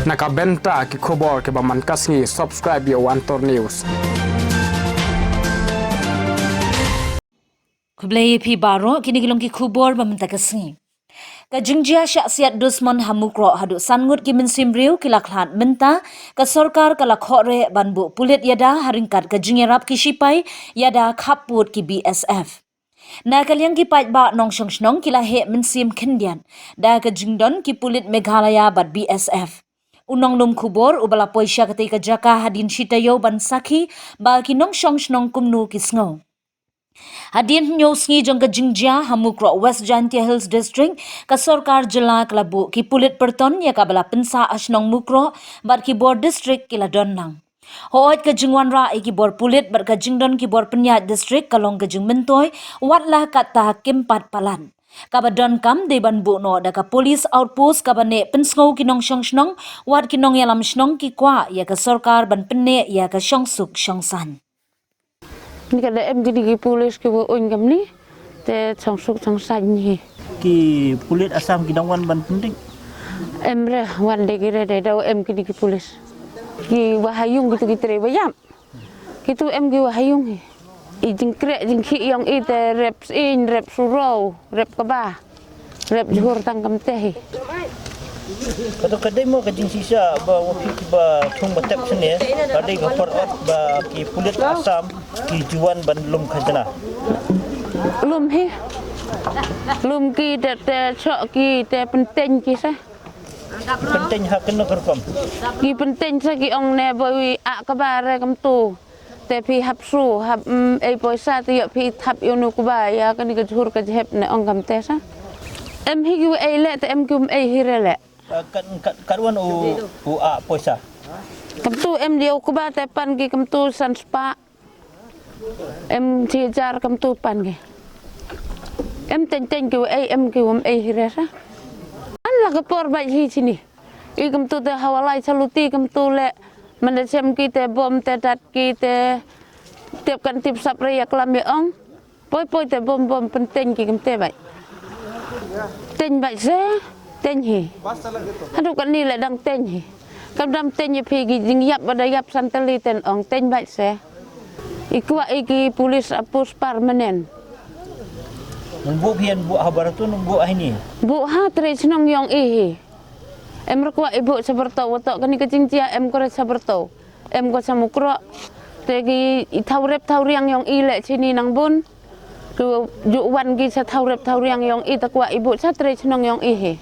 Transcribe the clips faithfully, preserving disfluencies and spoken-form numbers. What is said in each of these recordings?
Na ka bynta ki khubor kiba man ka sngi, subscribe ïa u Antor News. Khublei ïa phi baroh, kine ki long ki khubor ba mynta ka sngi. Ka jingjia shah siat dusmon ha Mukroh haduh san ngut ki mynsiem briew ki la khlad mynta, ka sorkar ka la khohreh ban buh pulit ïada ha ryngkat ka jingïarap ki shipai ïada khappud ki B S F. Na ka liang ki paidbah nongshong shnong ki la heh mynsiem khyndiat da ka jingdon ki pulit Meghalaya bad B S F. U nonglum khubor uba la poi sha katei ka jaka hadien shi taïew ban sakhi ba ki nongshong shnong kumno ki sngew. Hadien hynñiew sngi jong ka jingjia ha Mukroh, West Jaintia Hills District, ka sorkar jylla ka la buh ki pulit pyrton ïa kaba la pynsah ha shnong Mukroh bad ki bor district ki la don lang. Hooid, ka jingwanrah ïa ki bor pulit bad ka jingdon ki bor pynïaid district ka long ka jingmyntoi, wat la katta kim pat palat. Kaba donkam dei ban buh noh da ka police outpost kaba neh pynsngew ki nongshong shnong wat ki nongïalam shnong ki kwah ïa ka sorkar ban pynneh ïa ka shongsuk shongsaiñ. Ni ka da em kine ki pulit kiba un kam ni te shongsuk shongsaiñ hi. Ki pulit Assam ki dang wan ban pyndik? Em re, wan de ki re de, da em kine ki pulit. Kiba ha ïung kitu ki trei ba ïap. Kitu em kiba ha ïung hi. I jingkreh jingkhih ïong i te rep syiñ, rep surau, rep kba, rep jhur tang kam te hi. Kato ka dei mo ka jingshisha ba wa phi kiba thung ba tep sene, ka dei ka por ot ba ki pulit Assam ki ju wan ban lum khajna. Lum hi. Lum ki te, te chok ki te pynteng ki sa. Pynteng ha kano ka rukom? Ki pynteng sa ki ong ne ba wi a kba re kamtu. Te phi hap su, hap, mm, ei poisa te ïoh phi thap ïoh nu kba ïa kane ka jhur ka jhep ne ong kam te sa. Em hi ki wa ei le te em ki um ei hi re le. Ah, kan, kan, kan wan u, u a poisa. Kamtu em diu kba te pan ki kamtu san spah. Em chi jar kamtu pan ki. Em teng teng ki wa ei em ki wa um ei hi re sa. An la ka por ba hi chini. I kamtu te hawalai chaluti kamtu le. Manda chem ki te bom te dat ki te. Tep kan tip sap re ïa klam ïa ong. Poi poi te bom bom pynteng ki kam te bai. Teng bai se, teng hi. Haduh kan ni le dang teng hi. Kam dam teng ïa phi ki jingïap ba da ïap san tylli ten ong teng bai se. I kwah i ki pulit a pus permanent. Ngan buh phi an buh ha Baratun, ngan buh ha ini. Buh ha trei chnong ïong i hi. Em re kwah i buh cha Barto, wa to kani ka jingjia em ko re cha Barto. Em ko cha Mukroh. Te ki i thaw rep thaw riang ïong i le chini nang bun. Ki ju wan ki cha thaw rep thaw riang ïong i ta kwah i buh cha trei chnong ïong i hi.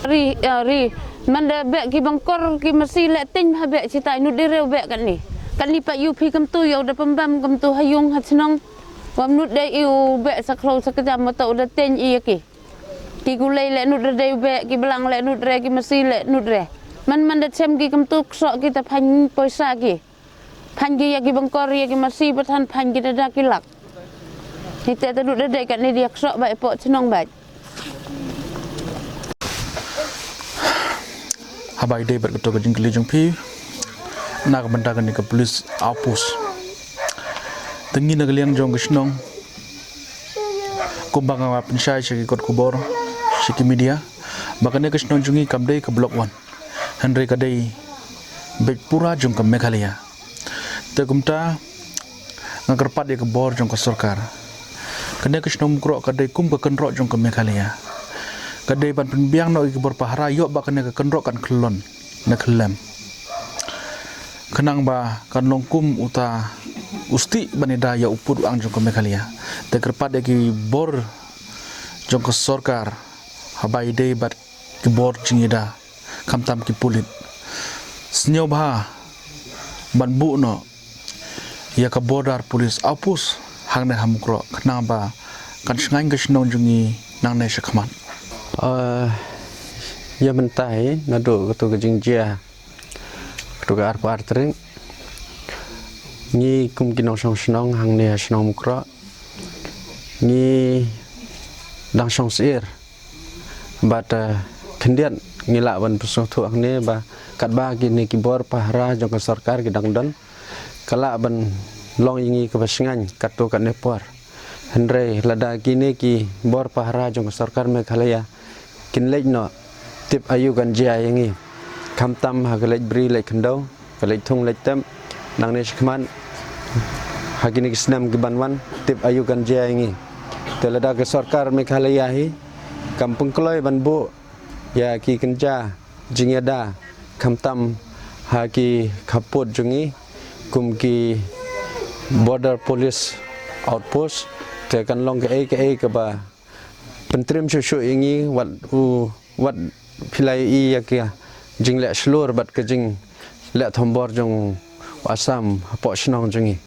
Ri, eh, ri. Manda beh ki bangkor ki masi le teng ha beh chitai nud de reu beh kani. Kani pa yu phi kamtu ïau da pembam kamtu ha ïung ha chnong. Wam nud de iu beh sa khlo sa kejam ma to da teng i ki. Ki kulei le nud re dei beh, ki blang le nud re, ki masi le nud re. Man man da chem ki kamtu kso ki ta phan poisa ki. Phan ki ïa ki bangkor ïa ki masi pathan phan ki da da ki lak. Hi te ta nud re dei kat ni dia kso bai po chnong bai. Habai dei bad kato ka jingkylli jong phi. Na ka bynta kani ka police outpost. Tengi na ka liang jong ka chnong. Kumba nga wa pynshai sha ki kot khubor, sha ki media, ba kane ka shnong jong ngi kam dei ka block one. Hynrei ka dei beit pura jong ka Meghalaya. Te kumta nga kyrpad ïa ka bor jong ka sorkar. Kane ka shnong Mukroh ka dei kum ka kynroh jong ka Meghalaya. Ka dei ban pynbiang noh ïa ki bor pahara ïoh ba kane ka kynroh kan khyllon. Na khyllem. Khnang ba kan long kum uta u stieh ban ïada ïa u pud u ang jong ka Meghalaya. Te kyrpad ïa ki bor jong ka sorkar habai dei bad ki bor jingïada khamtam ki pulit. Sngewbha ban buh noh ïa ka border police outpost hangne ha Mukroh khnang ba kan shngaiñ ka shnong jong ngi nangne shakhmat. Eh, ïa mynta hi naduh kato ka jingjia kato ka arphew ar tarik ngi kum ki nongshong shnong hangne ha shnong Mukroh ngi dang shong syiar. Bad, eh, khyndiat ngi lah ban pynsngewthuh hangne ba katba kine ki bor pahara jong ka sorkar ki dang don ka lah ban long ïa ngi kaba shngaiñ katto katne por. Hynrei lada kine ki bor pahara jong ka sorkar Meghalaya kin leit noh tip aïu kan jia ïa ngi. khamtam ha ka leit bri leit khyndew, ka leit thung leit tep, nangne shakhmat ha kine ki snem ki ban wan, tip aïu kan jia ïa ngi. Te lada ka sorkar Meghalaya hi kam pynkloi ban buh ïa ki kynja jingïada khamtam ha ki khappud jong ngi kum ki border police outpost, te kan long kaei kaei kaba pyntrim shuh shuh ïa ngi, wat u, wat phi la ïohi ïa ka jingleh shlur bad ka jingleh thombor jong u Assam hapoh shnong jong ngi.